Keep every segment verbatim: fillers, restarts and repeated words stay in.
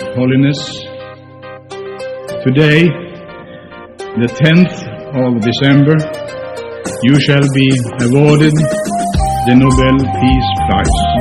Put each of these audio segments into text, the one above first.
Holiness, today, the tenth of December, you shall be awarded the Nobel Peace Prize.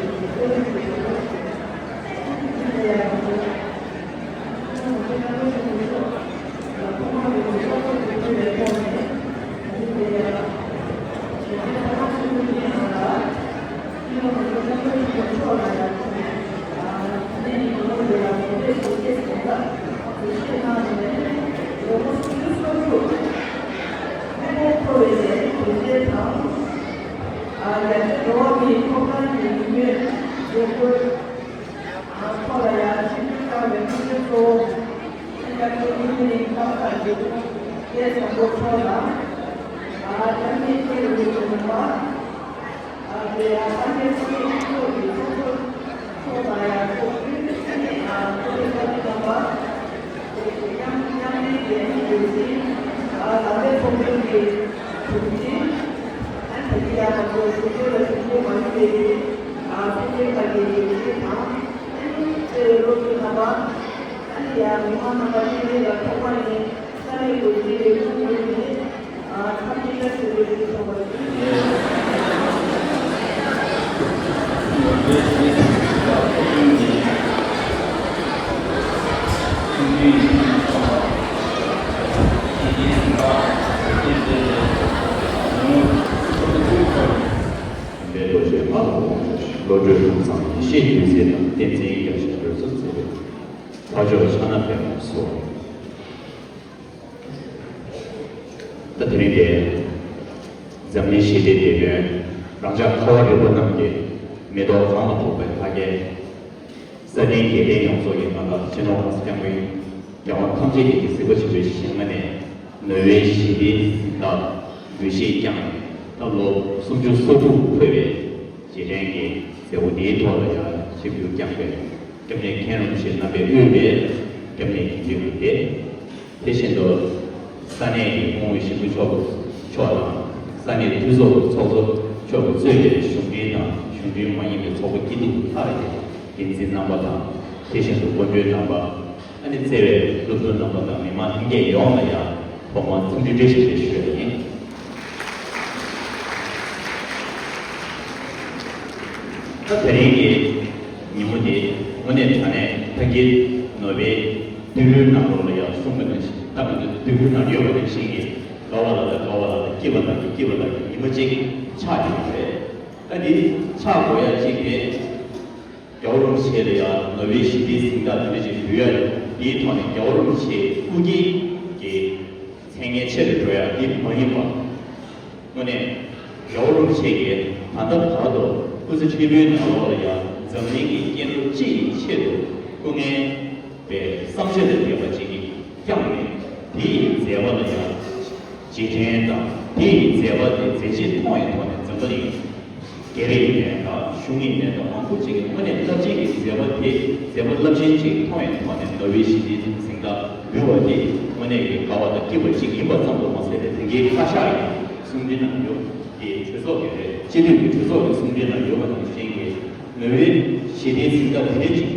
འདས་རྡོ་རྗེ་ཨ་ལགས་དབང་ཕྱུག་བློ་གྲོས་སྒྲོལ་མ་ཡེ་ཤེས་འདུས་མཛད་དང་བསྟན་འཛིན་རྒྱལ་སྲས་རོལ་མཚོ་རྩེ་བའི་ཕ་ཇོ་ཕྱག་ན་པདྨ་སོགས། ད་དེ་རིང་འདིར་འཛམ་གླིང་ཞི་བདེའི་དེད་དཔོན་རང་ཅག་ཁ་བ་རི་པ་རྣམས་ཀྱི་མེ་ཏོག་གང་ལ་ཕོག་པའི་ཕ་རྒྱལ། ས་སྟེང་རྒྱལ་བསྟན་ཡོངས་རྫོགས་ཀྱི་མངའ་བདག་སྤྱི་ནོར་གོང་ས་སྐྱབས་མགོན་རྒྱལ་དབང་ཐམས་ཅད་མཁྱེན་ཅིང་གཟིགས་པ་ཆེན་པོའི་ཞལ་སྔ་ནས་ནོ་བྷེལ་ཞི་བདེའི་གཟེངས་རྟགས་འབུལ་བཞེས་བསྐྱངས་ནས་ད་ལོ་སུམ་ཅུ་སོ་དྲུག་འཁོར་བའི་རྗེས་དྲན་གྱི་མཛད་སྒོ་འདིའི་ཐོག་ལ་ཡང་ཆིབས་བསྒྱུར་བསྐྱངས་པའི་སྐྱབས་གནས་མཁན་རིན་པོ་ཆེ་རྣམ་པས་དབུས་པའི་སྐྱབས་གནས་དགེ་འདུན་པ་སྟེ། དེ་བཞིན་དུ་ས་གནས་ཀྱི་སྐུ་ངོ་ཞིག་པོ་མཆོག་མཆོག་དང་ས་གནས་འཐུས་ཚོགས་ཀྱི་ཚོགས་གཙོ་མཆོག་གིས་གཙོས་པའི་གཞུང་འབྲེལ་དང་གཞུང་འབྲེལ་མ་ཡིན་པའི་ཚོགས་པ་སྐྱིད་སྡུག་ལྷག་གི་འགན་འཛིན་རྣམ་པ་དང་དེ་བཞིན་དུ་སྐུ་མགྲོན་རྣམ་པ། ཨ་ནི་བརྩེ་བའི་སློབ་ཕྲུག་རྣམ་པ་དང་མི་མང་ལྷན་རྒྱས་ཡོངས་ལ་ཡང་ཐོག་མར་འཚམས་འདྲི་བཀྲ་ཤིས་བདེ་ལེགས་ཞུ་ཡ་ཡིན། ད་དེ་རིང་གི་ཉིན་མོ་འདི་དངོས་གནས་དྲང་གནས་ཕ་གིར་ནོ་བྷེལ་བསྟོད་གླུའི་ནང་ལོགས་ལ་ཡང་གསུངས་པ་ནང་བཞིན་ལྟ་བུ་འདི་བསྟོད་གླུ་ནང་ཡོད་པ་ནང་བཞིན་གྱི་དགའ་བ་ལ་དང་དགའ་བ་ལ་དང་སྐྱིད་པ་ལ་དང་སྐྱིད་པ་ལ་དང་ཉི་མ་གཅིག་ཆགས་ཀྱི་ཡོད་རེད། ད་འདི་ཆགས་དགོས་ཡ་གཅིག་དེ། རྒྱལ་བ་རིན་པོ་ཆེ་ལ་ཡང་ནོ་བྷེལ་ཞི་བདེའི་གཟེངས་རྟགས་འདི་འདྲ་ཅིག་ཕུལ་ཡ་འདིའི་ཐོག་ནས་རྒྱལ་བ་རིན་པོ་ཆེའི་སྐུ་སྐྱེ་གི་མཚན་སྙན་ཆེ་རུ་འགྲོ་ཡ་འདི་མ་ཡིན་པ། དངོས་གནས་རྒྱལ་བ་རིན་པོ་ཆེ་གིས་ད་ལྟ་བར་དུ་སྐུ་ཚེ་ཧྲིལ་པོའི་ནང་ལོགས་ལ་ཡང་འཛམ་གླིང་གི་སྐྱེ་འགྲོ་སྤྱི་ཡི་ཆེད་དུ་སྐུ་ངལ་བའི་བསམ་ཤེས་དང་ལྡན་པ་ཅིག་གིས་བསྐྱངས་ནས་དེ་ཡི་མཛད་པ་ལ་ཡང་རྗེས་དྲན་དང་དེ་ཡི་མཛད་པ་དེ་མཛད་རྗེས་མཐོང་བའི་ཐོག་ནས་འཛམ་བུ་གླིང་སྒེར་ཡིན་ནའི་དང་གཞུང་ཡིན་ནའི་དང་མང་པོ་ཅིག་གིས་དངོས་གནས་རླབས་ཆེན་གྱི་མཛད་པ་དེ་མཛད་པ་རླབས་ཆེན་ཅིག་མཐོང་བའི་ཐོག་ནས་ནོ་བྷེལ་ཞི་བདེའི་གཟེངས་རྟགས་འབུལ་བ་དེ་དངོས་གནས་ཀྱི་དགའ་བ་དང་སྐྱིད་པ་ཅིག་ཡིན་པ་ཙམ་དུ་མ་ཟད་པའི་དེ་གའི་བཀའ་ཤག་གི་གསུང་འཕྲིན་ནང་ཡོད་དེ་གྲོས་ཚོགས་ཀྱི་རེད་སྤྱི་འཐུས་ཀྱི་གྲོས་ཚོགས་ཀྱི་གསུང་འཕྲིན་ནང་ཡོད་པ་ནང་བཞིན་གྱི་ནོ་བྷེལ་ཞི་བདེའི་གཟེངས་རྟགས་དེ་འདྲ་ཅིག་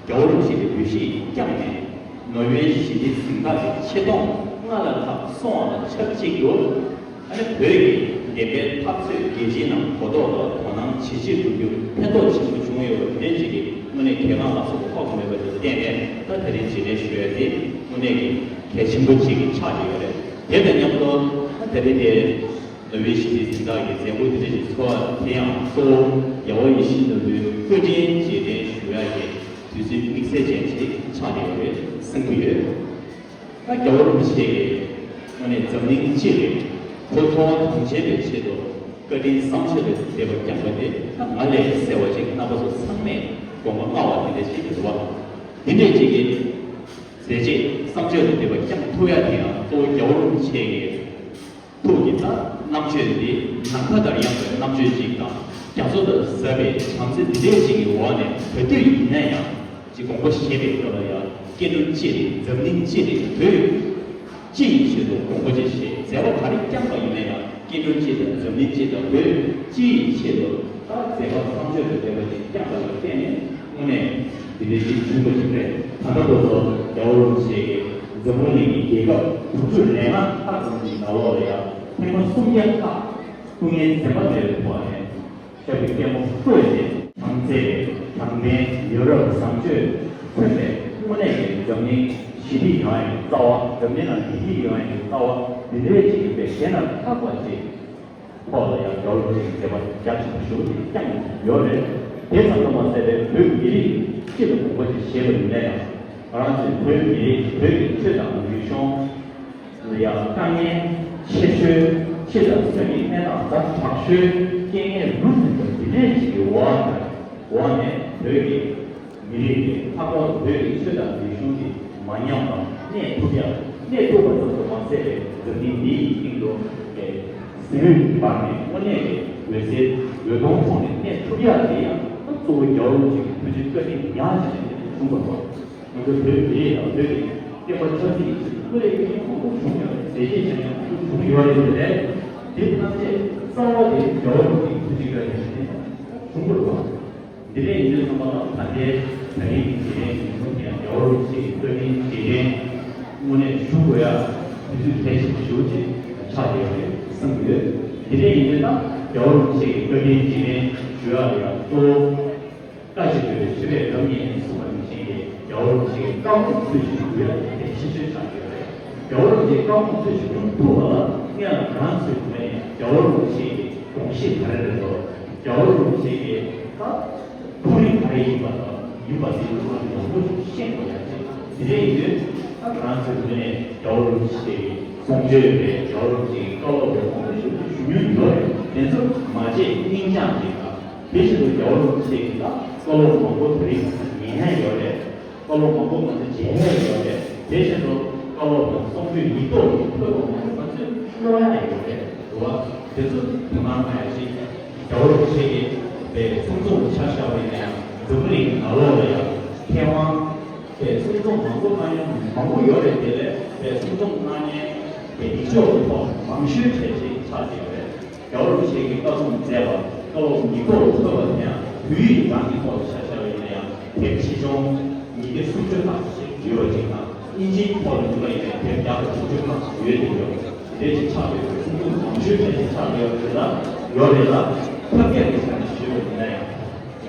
རྒྱལ་བ་རིན་པོ་ཆེ་གི་འབུལ་བཞེས་བསྐྱངས་ནས་ནོ་བྷེལ་ཞི་བདེའི་གཟེངས་རྟགས་ཀྱི་ཆེ་མཐོང་སྔར་ལས་ལྷག་སོང་བ་དང་ཆབས་ཅིག་ཏུ་ཨ་ནི་བོད་ཀྱི་བདེན་པའི་འཐབ་རྩོད་རྒྱལ་སྤྱིའི་ནང་གོ་རྟོགས་དང་དོ་སྣང་ཇེ་ཆེར་འགྲོ་རྒྱུ་ཕན་ཐོགས་ཆེན་པོ་བྱུང་ཡོད་པ་དེ་འདྲ་ཅིག་གི་དངོས་གནས་གལ་འགངས་ལ་སོགས་པ་ཕོག་གི་མེད་པ་དེ་བརྟེན་ནས་ད་དེ་རིང་རྗེས་དྲན་ཞུ་ཡ་དེ་དངོས་གནས་ཀྱི་གལ་ཆེན་པོ་ཅིག་ཆགས་ཀྱི་ཡོད་རེད། དེ་དང་མཉམ་དུ་ད་དེ་རིང་དེ། ནོ་བྷེལ་ཞི་བདེའི་གཟེངས་རྟགས་ཀྱི་མཛད་སྒོ་དེ་འདྲ་ཞིག་ཚོགས་པ་དེ་ཡང་གཙོ་བོ་རྒྱལ་བ་ཡིད་བཞིན་ནོར་བུའི་བཀའ་དྲིན་རྗེས་དྲན་ཞུ་ཡག་གི་དུས་ཚོད་དམིགས་བསལ་ཅན་ཞིག་ཆགས་བསྡད་ཡོད་རེད་གསུང་གི་ཡོད། ད་རྒྱལ་བ་རིན་པོ་ཆེ་གིས་དངོས་གནས་འཛམ་གླིང་སྤྱི་ལ་ཐོག་མཐའ་བར་གཞོམ་པའི་ཆེད་དུ་བཀའ་དྲིན་བསམ་ཤེས་ལ་འདེབས་པ་བསྐྱངས་པ་དེ་ད་ང་ལས་གསལ་བ་ཞིག་རྣམ་པ་ཚོ་ཚང་མས་དགོངས་པ་མངའ་བ་དེ་འདྲ་ཞིག་རེད་བ། དེ་འདྲ་ཅིག་གི་མཛད་རྗེས་བསམ་ཤེས་ལ་འདེབས་པ་བསྐྱངས་ཐུབ་ཡག་དེ་ཡང་གཙོ་བོ་རྒྱལ་བ་རིན་པོ་ཆེ་གི་ཐུགས་ཀྱི་ད་རྣམ་དཔྱོད་འདི་ནམ་མཁའ་ལྟར་ཡངས་པའི་རྣམ་དཔྱོད་ཅིག་དང་རྒྱ་མཚོ་ལྟར་ཟབ་པའི་བྱམས་བརྩེ་འདི་འདྲས་ཅིག་གི་འོག་ནས་བོད་དུས་ཡིན་ན་ཡང་ཅིག་དགོངས་པ་བཞེས་པའི་སྐབས་ལ་ཡང་སྐྱེ་འགྲོ་སྤྱི་ལ་འཛམ་གླིང་སྤྱི་ལ་བོད་སྤྱི་ཡི་ཆེད་དུ་དགོངས་པ་ཅིག་བཞེས་མཛད་པ་ག་རེ་བསྐྱངས་པ་ཡིན་ན་ཡང་སྐྱེ་འགྲོ་སྤྱི་དང་འཛམ་གླིང་སྤྱི་དང་བོད་སྤྱི་ཡི་ཆེད་དུ་ད་མཛད་པ་བསམ་ཤེས་ལ་འདེབས་པ་ཅིག་བསྐྱངས་པ་ལ་བརྟེན་ནས། དངོས་གནས་འདི་འདྲའི་ཞིག་བྱུང་བ་ཞིག་རེད། ད་ལྟ་བར་དུ་རྒྱལ་བ་རིན་པོ་ཆེ་གིས་འཛམ་བུ་གླིང་གི་རྒྱལ་ཁབ་དྲུག་ཅུ་རེ་ལྔ་ལྷག་ཙམ་གྱི་ནང་ལོགས་ལ་ཡང་ཐེངས་མ་སུམ་བརྒྱ་ལྷག་སྐུ་ངལ་འཛེམ་པ་མེད་པའི་ཐོག་ནས་ཞབས་ཀྱི་རྩེ་མོ་བཀོད་དེ་ བྱམས་བརྩེ། དྲང་བདེན། མི་རབས་བཟང་སྤྱོད་མཚོན་པའི་དངོས་གནས་ཀྱི་འཛམ་གླིང་ཞི་བདེ་ཡོང་ཡ་གི་རྩ་བ། འཛམ་གླིང་ནང་ཡུན་རིང་ཡོང་ཡ་གི་རྩ་བ་འདི་འདྲའི་ཅིག་ཡིན་པས། གཞན་ལ་ལྷག་པ་ཅིག་ཐོག་ལ་ཡང་རྒྱལ་བ་རིན་པོ་ཆེའི་མཛད་པ་རྒྱ་ཆེན་པོ་ཞེ་པོ་ཅིག་བསྐྱངས་ཡོད་རེད། དེ་ཙམ་དུ་མ་ཟད་པའི་བོད་མི་རིགས་སྤྱི་ལ་དགོངས་པ་ཅིག་བཞེས་པ་ཡིན་ན་ཡང་། ང་རང་ཚོའི་བོད་མི་རིགས་བོད་ཀྱི་ཆོས་དང་རིག་གཞུང་ལ་ཡང་དཀའ་ངལ་ཆེ་ཤོས། ཕྱི་དང་སོ་ཡི་གནས་སྟངས་ཛ་དྲག་ཤོས། རྐྱེན་ངན་རུ་འཛིན་པ་འདི་འདྲའི་ཅིག་གི་འོག་ནས། འོག་ནས་བོད་ཀྱི་མི་རིགས་ཀྱི་ལྷག་པར་དུ་བོད་ཀྱི་ཆོས་དང་རིག་གཞུང་གི་མ་ཉམས་པར་གནས་ཐུབ་ཡ། གནས་ཐུབ་པ་ཙམ་དུ་མ་ཟད་པའི་འཛམ་གླིང་འདི་ཡི་སྟེང་དུ་གཟི་འོད་འབར་ནས་དངོས་གནས་ཀྱི་འོད་ཟེར་འོད་སྟོང་འཕྲོ་ནས་གནས་ཐུབ་ཡ་དེ་ཡང་ད་གཙོ་བོ་རྒྱལ་བ་རིན་པོ་ཆེ་གི་ཐུགས་རྗེ་བཀའ་དྲིན་ཉག་གཅིག་ལས་བྱུང་བ་རེད། ང་ཚོ་བོད་མི་རིགས་དང་བོད་ཀྱི་སྐྱེས་པ་ཆབ་སྲིད་ཀྱི་ཆེད་དུ་སྐུ་ལས་ཀྱི་ཁོང་ཁྲོ་བྱུང་ཡོད་རེད། བདེ་སྐྱིད་ཅན་ཡང་ཁོང་ཁྲོ་བྱུང་ཡོད་རེད་དེ་རེད། དེ་ཐམས་ཅད་རྩ་བ་དེ་རྒྱལ་བ་རིན་པོ་ཆེའི་ཐུགས་རྗེ་བཀའ་དྲིན་ནས་བྱུང་བ་རེད་བ། འདི་འདྲ་ཡིན་དུས་ཙམ་པ་ལ་ད་ལྟའི་ད་རེས་ཀྱི་རྗེས་དྲན་གྱི་ཉིན་མོ་དེ་ཡང་རྒྱལ་བ་རིན་པོ་ཆེ་གི་བཀའ་དྲིན་རྗེས་དྲན་དངོས་གནས་ཞུ་དགོས་ཡ་དུས་ཚོད་གལ་ཆེན་པོ་ཞེ་པོ་ཅིག་ཆགས་བསྡད་ཡོད་རེད་བསམ་གྱི་ཡོད། འདི་འདྲ་ཡིན་དུས་ད་རྒྱལ་བ་རིན་པོ་ཆེ་གི་བཀའ་དྲིན་རྗེས་དྲན་ཞུ་ཡ་ལ་ཡང་གཙོ་བོ་བཀའ་བཞིན་སྒྲུབ་པའི་མཆོད་པའི་རབ་བརྙེས་ནས་གསུངས་པ་ནང་བཞིན་གྱི་རྒྱལ་བ་རིན་པོ་ཆེ་གི་བཀའ་དགོངས་ཚུལ་བཞིན་སྒྲུབ་ཡ་དེ་གལ་ཆེ་ཤོས་ཆགས་ཀྱི་ཡོད་རེད། རྒྱལ་བ་རིན་པོ་ཆེའི་བཀའ་དགོངས་ཚུལ་བཞིན་སྒྲུབ་ཐུབ་པ་ལ་སྔོན་ལ་ང་རང་ཚོའི་ངོས་ནས་རྒྱལ་བ་རིན་པོ་ཆེ་གི་དགོངས་གཞི་ག་རེ་རེད་དོ། རྒྱལ་བ་རིན་པོ་ཆེ་གི་ད་ཐུགས་རིག་ག་རེ་ཡིན་པ་དང་ཡིན་པ་དེ་ཚོ་ང་ཚོ་ཡག་པོ་ཞིག་ཤེས་དགོས་ཡ་ཅིག་དེ་འདྲ་ཡིན་དུས་ད་ང་རང་ཚོའི་ངོས་ནས་རྒྱལ་བ་རིན་པོ་ཆེ་གི་གསུང་ཆོས་རེད། རྒྱལ་བ་རིན་པོ་ཆེ་གི་བཀའ་སློབ་རེད། དགོངས་པ་ཞུ་ཞུ་མྱོང་ཡོད་རེད། དེ་ཚོ་མ་བརྗེད་སྙིང་བཅངས་ཅིག་དང་། དེ་བཞིན་དུ་རྒྱལ་བ་རིན་པོ་ཆེ་གི་ད་བཀའ་སློབ་མང་པོ་དེ་རིང་ང་ཚོ་ཉན་ཡ་ཡོད་རེད། བཀའ་སློབ་མང་པོ་ང་ཚོ་མཇལ་ཡ་ཡོད་རེད། དེ་བཞིན་དུ་བཀའ་སློབ་དང་གསུང་ཆོས་ཡིག་ཐོག་ལ་ཐོས་པ་མང་པོ་ང་ཚོས་ཀློག་ཡ་ཡོད་རེད། རེད་བ། དེ་ཚོ་དོན་དག་ང་ཡ་ཞིག་རྒྱལ་བ་རིན་པོ་ཆེ་གི་པའི་གསུང་རྩོམ་ཆ་བཞག་པ་ཡིན་ན་ཡང་། འཛམ་བུ་གླིང་གི་ནང་ལོགས་ལ་ཡང་མཁས་དབང་པའི་གསུང་རྩོམ་མང་པོ་གནང་མཁན་མང་པོ་ཡོད་རེད། དེ་ལས་པའི་གསུང་རྩོམ་གནང་མཁན་པའི་ཡིག་ཆོག་གི་ཐོག་མང་ཤོས་གྲས་ཅིག་ཆགས་ཀྱི་ཡོད་རེད། རྒྱལ་བ་རིན་པོ་ཆེ་གི་བཀའ་གསུང་མཛད་པ་བཀའ་སློབ་ཉིས་ཐོག་ཐོས་པ་དེ་ཡང་བོད་ཡིག་གི་སྒང་གི་ཐོག་ལ་ཆ་བཞག་པ་ཡིན་ན་ཡང་དེབ་ཆེ་ཆུང་ཉིས་བརྒྱ་སུམ་ཅུ་ལྷག་ཅིག་ཡོད་པ་ཅིག་དང་། དབྱིན་ཇིའི་ཐོག་ལ་ཡིན་པ་ཡིན་ན་དེབ་བརྒྱ་དང་དྲུག་ཅུ་ལྷག་ཅིག་ཡོད་དེ་ཡོད། དེ་ཅིག་ཆགས་ཡོད་པའི་གསུང་རྩོམ་མང་ཤོས་དེ་ཅིག་ཆགས་ཡོད་རེད་ལ། ཡོད་རེད་ལ། ཐབས་མཁས་ཀྱི་ཆ་ནས་ཞུས་པ་ཡིན་ན་ཡང་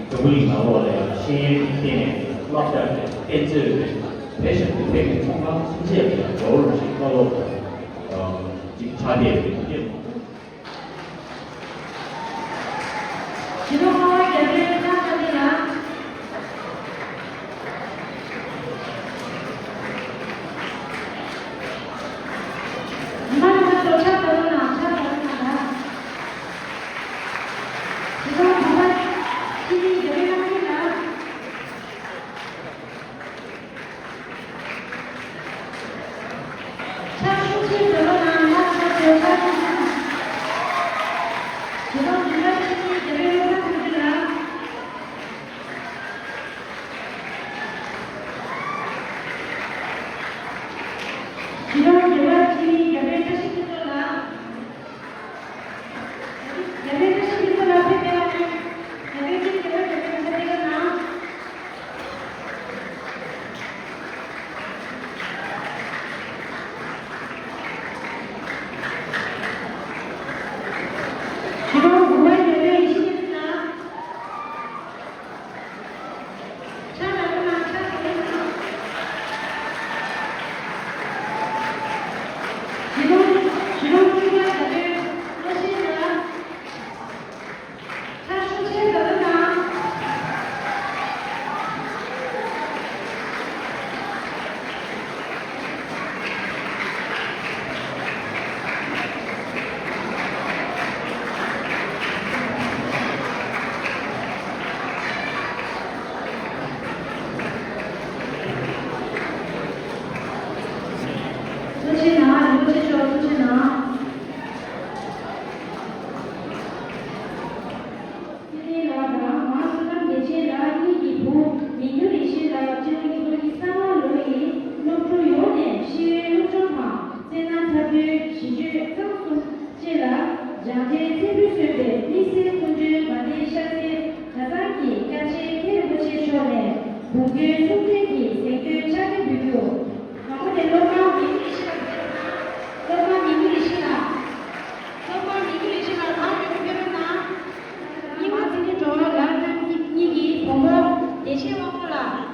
འཛམ་བུ་གླིང་ནང་ལོགས་ལ་ཡང་ཤེས་ཡོན་གྱི་སྟེང་ནས་བསླབ་བྱ་རེད། བསྟན་རྩོད་རེད། དེ་བཞིན་དུ་ཐད་ཀའི་ཚོང་ཁང་ཐམས་ཅད་ལ་ཡང་རྒྱལ་བ་རིན་པོ་ཆེའི་བཀའ་སློབ་དང་ཅིག་ཆགས་བསྡད་ཡོད་པ་དེ་མང་པོ། ཞི་ལུ་ཁ་བ་རྒྱ་བོད་ལྷ་ས་འདི་ལ། ཉི་མ་ཉི་མ་ཚོ་ཕྱག་བརྡབ་རོགས་གནང་། ཕྱག་བརྡབ་རོགས་གནང་ད། ཞི་ལུ་ཁ་བ་ཁྱི་ནི་རྒྱ་བོད་ལྷ་ས་འདི་ལ། ཕྱག་ཤུགས་ཆེ་འདོད་ལོ་ན་ལ་ཕྱག་འདོད་ཕྱག་ཤུགས་ཆེ། ཇེ་ལོང་ཇེ་ལོང་ཆེ་ཆེ་རྒྱ་བོད་ལྷ་ས་ཐུགས་རྗེ་ལ། ཇེ་ལོང་ཇེ་ལོང་ཆེ་ཆེ་རྒྱ་བོད་བཀྲ་ཤིས་ཕུན་ཚོགས་ལ། ཐུགས་རྗེ་གནང་། རིན་པོ་ཆེ་མཆོག་ཐུགས་རྗེ་གནང་། ཚེ་རིང་ལགས་དང་མ་བསོད་ནམས་བདེ་ཆེན་ལགས་གཉིས་ཀྱི་བུ་མི་འགྱུར་ཡེ་ཤེས་ལགས་སྤྱི་ལོ་ཉིས་སྟོང་ཉི་ཤུ་རྩ་ལྔ་ལོ་ཡི་སློབ་ཕྲུག་ཡོངས་ནས་ཤེས་ཡོན་སློབ་སྦྱོང་དང་རྩེད་མོ་འཁྲབ་སྟོན་ཞི་བྱེད་གཙང་གསུམ་བཅས་ལ་སྦྱང་འབྲས་ཚད་ཕུལ་སོན་པའི་དམིགས་བསལ་སྐུ་མགྲོན་དགའ་ལྡན་ཤར་རྩེ་གྲྭ་ཚང་གི་སྐྱབས་རྗེ་མཁན་རིན་པོ་ཆེ་མཆོག་ནས་དགུང་སྐྱོན་གསུང་འཕྲིན་གྱི་གཟེངས་བསྟོད་ཕྱག་འདེབས་འབུལ་རྒྱུ། དང་པོ་དེ་སློབ་དཔོན་མི་འགྱུར་ཡེ་ཤེས་ལགས་ཕེབས་གནང་། སློབ་དཔོན་མི་འགྱུར་ཡེ་ཤེས་ལགས། སློབ་དཔོན་མི་འགྱུར་ཡེ་ཤེས་ལགས་གང་ཡོད་ཕེབས་གནང་། གཉིས་པ་ཚེ་རིང་སྒྲོལ་དཀར་ལགས་གཉིས། བདེ་ཆེན་དབང་པོ་ལགས།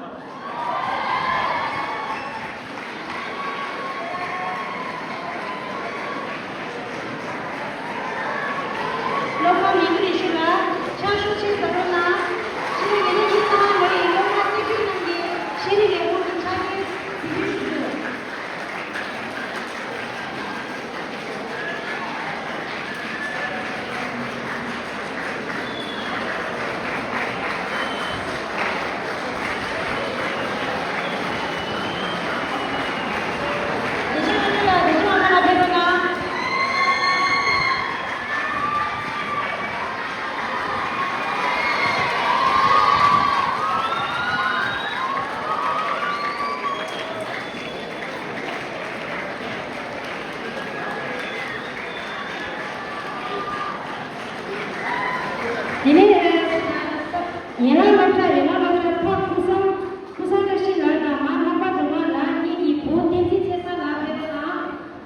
སློབ་དཔོན་མི་འགྱུར་ཡེ་ཤེས་ལགས་ཕྱག་ཤུགས་ཆེ་གནང་རོགས་གནང་། ཕྱི་ལོ་ཉིས་སྟོང་ཉི་ཤུ་རྩ་ལྔ་ལོ་ཡི་སློབ་གྲྭ་རྩིས་སྤྲོད་གནང་མཁན་ཤེས་རིག་ལས་ཁུངས་ཀྱི་ཕྱག་སྦྲེལ་དེ་བརྒྱུད་ཞུ་རྒྱུ། དེ་ནས་ཡན་ལག་སློབ་གྲྭ་ཡན་ལག་སློབ་གྲྭ་ཕ་ཀུན་བཟང་ཀུན་བཟང་བཀྲ་ཤིས་ལགས་དང་མ་ལྷག་པ་སྒྲོལ་མ་ལགས་གཉིས་ཀྱི་བུ་བསྟན་འཛིན་ཆེ་ས་ལགས་ཕེབས་པ་དང་།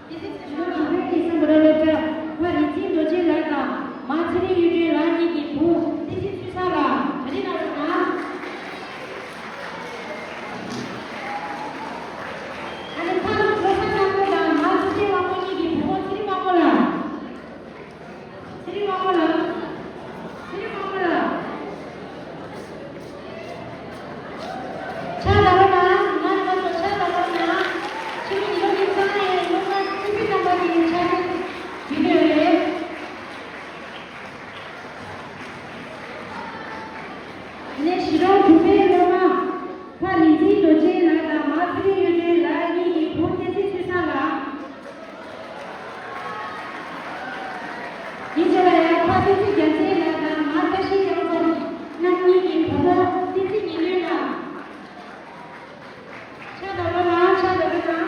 དེ་ཚེ་ཚེ་ཞུ་བ་བོད་ཀྱི་སམ་བྷོ་ཊ་སློབ་གྲྭ་ཕ་རིག་འཛིན་རྡོ་རྗེ་ལགས་དང་མ་ཚེ་རིང་གཡུ་སྒྲོན་ལགས་གཉིས་ཀྱི་བུ་བསྟན་འཛིན་ཚུལ་བཟང་ལགས་ག་རེ་གནང་རོགས་གནང་། ཨ་ནི་ཕ་བློ་བཟང་དབང་པོ་དང་མ་ཚེ་བརྟན་དབང་པོ་གཉིས་ཀྱི་བུ་མོ་ཚེ་རིང་དབང་པོ་ལགས། ཚེ་རིང་དབང་པོ་ལགས། ཚེ་རིང་དབང་པོ་ལགས། ཕྱག་ལ་རོགས་གནང་། ང་ང་ཚོ་ཕྱག་ལ་རོགས་གནང་། ཕྱི་ལོ་ཉིས་སྟོང་ཉི་ཤུ་རྩ་ལྔ་ཡི་སློབ་གྲྭ་རྩིས་སྤྲོད་རྣམ་པ་དེ་ཕྱག་ལས་ཡོད་རེད། ནས་གཞིས་གྲོང་དྲུག་པའི་སློབ་མ་ཕ་རིག་འཛིན་རྡོ་རྗེ་ལགས་དང་མ་ཚེ་རིང་གཡུ་སྒྲོན་ལགས་གཉིས་ཀྱི་བུ་བསྟན་འཛིན་ཚུལ་བཟང་ལགས། དེའི་རྗེས་ལ་ཡང་ཕ་བསྟན་འཛིན་རྒྱལ་མཚན་ལགས་དང་མ་བཀྲ་ཤིས་དབྱངས་འཛོམས་རྣམ་གཉིས་ཀྱི་བུ་མོ་བསྟན་འཛིན་ཉི་སྟོན་ལགས། ཕྱག་དང་པོ་ལ་ཕྱག་དང་པོ་དང་།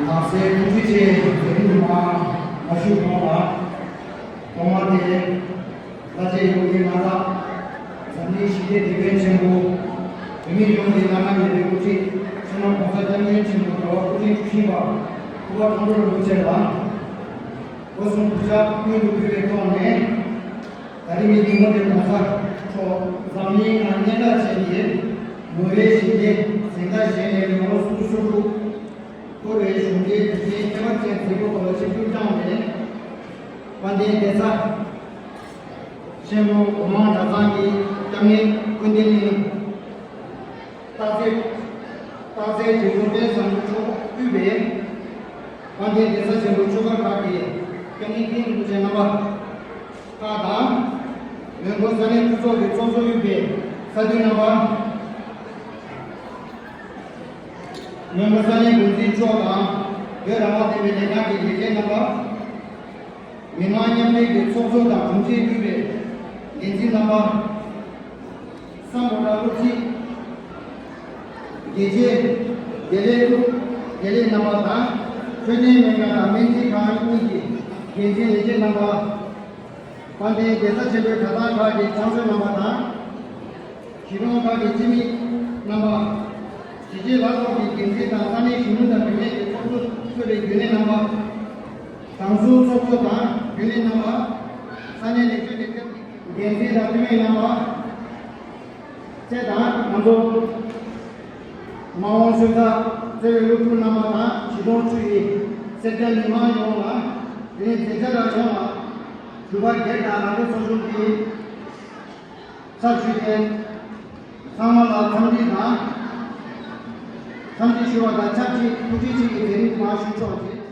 ལགས་སེ། ཐུགས་རྗེ་ཆེ། མཛད་རིམ་མ་མ་ཞུས་གོང་ལ། ཐོག་མར་དེ་ལྷ་རྗེ་ཡོངས་ཀྱི་མངའ་བདག་འཛམ་གླིང་ཞི་བདེའི་དེད་དཔོན་ཆེན་པོ། བོད་མི་ཡོངས་ཀྱི་བླ་ན་མེད་པའི་དབུ་ཁྲིད་སྤྱི་ནོར་༸གོང་ས་༸སྐྱབས་མགོན་ཆེན་པོ་རྒྱལ་བ་སྐུ་ཕྲེང་བཅུ་བཞི་པ་སྐུ་པར་དོན་གྲུབ་རིན་པོ་ཆེ་ལགས། སྒོ་གསུམ་གུས་ཕྱག་སྔོན་དུ་ཕུལ་བའི་ཐོག་ནས། ད་རིང་གི་ཉིན་མོ་འདིར་༸གོང་ས་མཆོག་འཛམ་གླིང་ནང་སྙན་གྲགས་ཅན་གྱི་ནོ་བྷེལ་ཞི་བདེའི་གཟེངས་རྟགས་བཞེས་ནས་ལོ་ངོ་སུམ་ཅུ་སོ་དྲུག་འཁོར་བའི་གཞུང་འབྲེལ་དུས་ཆེན་ཁྱད་པར་ཅན་མཛད་སྒོ་ཐོག་ལ་ཆིབས་བསྒྱུར་བསྐྱངས་པའི་དཔལ་ལྡན་སྡེ་སྲིད་ཆེན་མོ་སྒོ་མང་གྲྭ་ཚང་གི་སྐྱབས་གནས་ཀུན་ལྡན་གླིང་། སྟག་རྩེ། སྟག་རྩེ་དྲིལ་བུ་དཔལ་བཟང་པོ་མཆོག་དབུས་པའི་དཔལ་ལྡན་སྡེ་སྲིད་ཆེན་པོ་ཆོས་སྒར་ཁག་གི་སྐྱབས་གནས་ཀུན་རིན་པོ་ཆེ་རྣམ་པ་ཁག་དང་། མོན་གྷོ་ས་གནས་འཐུས་ཚོགས་ཀྱི་ཚོགས་གཙོ་དབུས་པའི་ས་འཐུས་རྣམ་པ། མོན་གྷོ་ས་གནས་འགོ་འཛིན་མཆོག་དང་། བོད་རང་དབང་བསྟན་པའི་ལས་ཁང་གི་ལས་བྱེད་རྣམ་པ། མི་མང་མཉམ་འབྲེལ་གྱི་ཚོགས་གཙོ་དང་དྲུང་ཆེ་དབུས་པའི་འགན་འཛིན་རྣམ་པ། སམ་བྷོ་ཊ་སློབ་སྤྱི། དགེ་ཆེ། དགེ་ལས་དབུ། དགེ་ལས་རྣམ་པ་དང་། འཕྲོད་བསྟེན་སྨན་ཁང་དང་སྨན་རྩིས་ཁང་གཉིས་ཀྱི་འགན་འཛིན་ལས་བྱེད་རྣམ་པ། དཔལ་ལྡན་སྡེ་སྲིད་ཆེན་པོའི་གྲྭ་ཚང་ཁག་གི་ཚང་གཙོ་རྣམ་པ་དང་། གཞིས་གྲོང་ཁག་གི་སྤྱི་མི་རྣམ་པ། གཞིས་བྱེས་ལྷན་ཚོགས་ཀྱི་འགན་འཛིན་དང་ས་གནས་གཞོན་ནུ་དང་བུད་མེད་ཀྱི་ཚོགས་གཙོ་གཙོས་པའི་རྒྱུན་ལས་རྣམ་པ། དྲང་ཟུར་ཚོགས་གཙོ་དང་རྒྱུན་ལས་རྣམ་པ། ས་གནས་ལེགས་བཅོས་ལས་ཁུངས་ཀྱི་འགན་འཛིན་དང་འཐུས་མི་རྣམ་པ། བཅས་དང་ང་ཚོ་མ་འོངས་ཆོས་ཚོགས་བརྩེ་བའི་སློབ་ཕྲུག་རྣམ་པ་དང་གཞིས་གྲོང་ཆུ་ཡི་སེར་སྐྱ་མི་མང་ཡོངས་ལ། དེ་ནས་མཛད་འཆར་ཡོངས་ལ་ཞུ་བ་སྒེར་དང་རང་སྐྱོང་ཚོགས་ཆུང་གི་ཕྱག་ཞུས་ཏེ། ཚང་མ་ལ་འཚམས་འདྲི་དང་། འཚམས་འདྲི་ཞུ་བ་དང་ཆབས་ཅིག་ཐུགས་རྗེ་ཆེ་གི་མཛད་རིམ་མར་ཞུ་ཆོག་ཅིག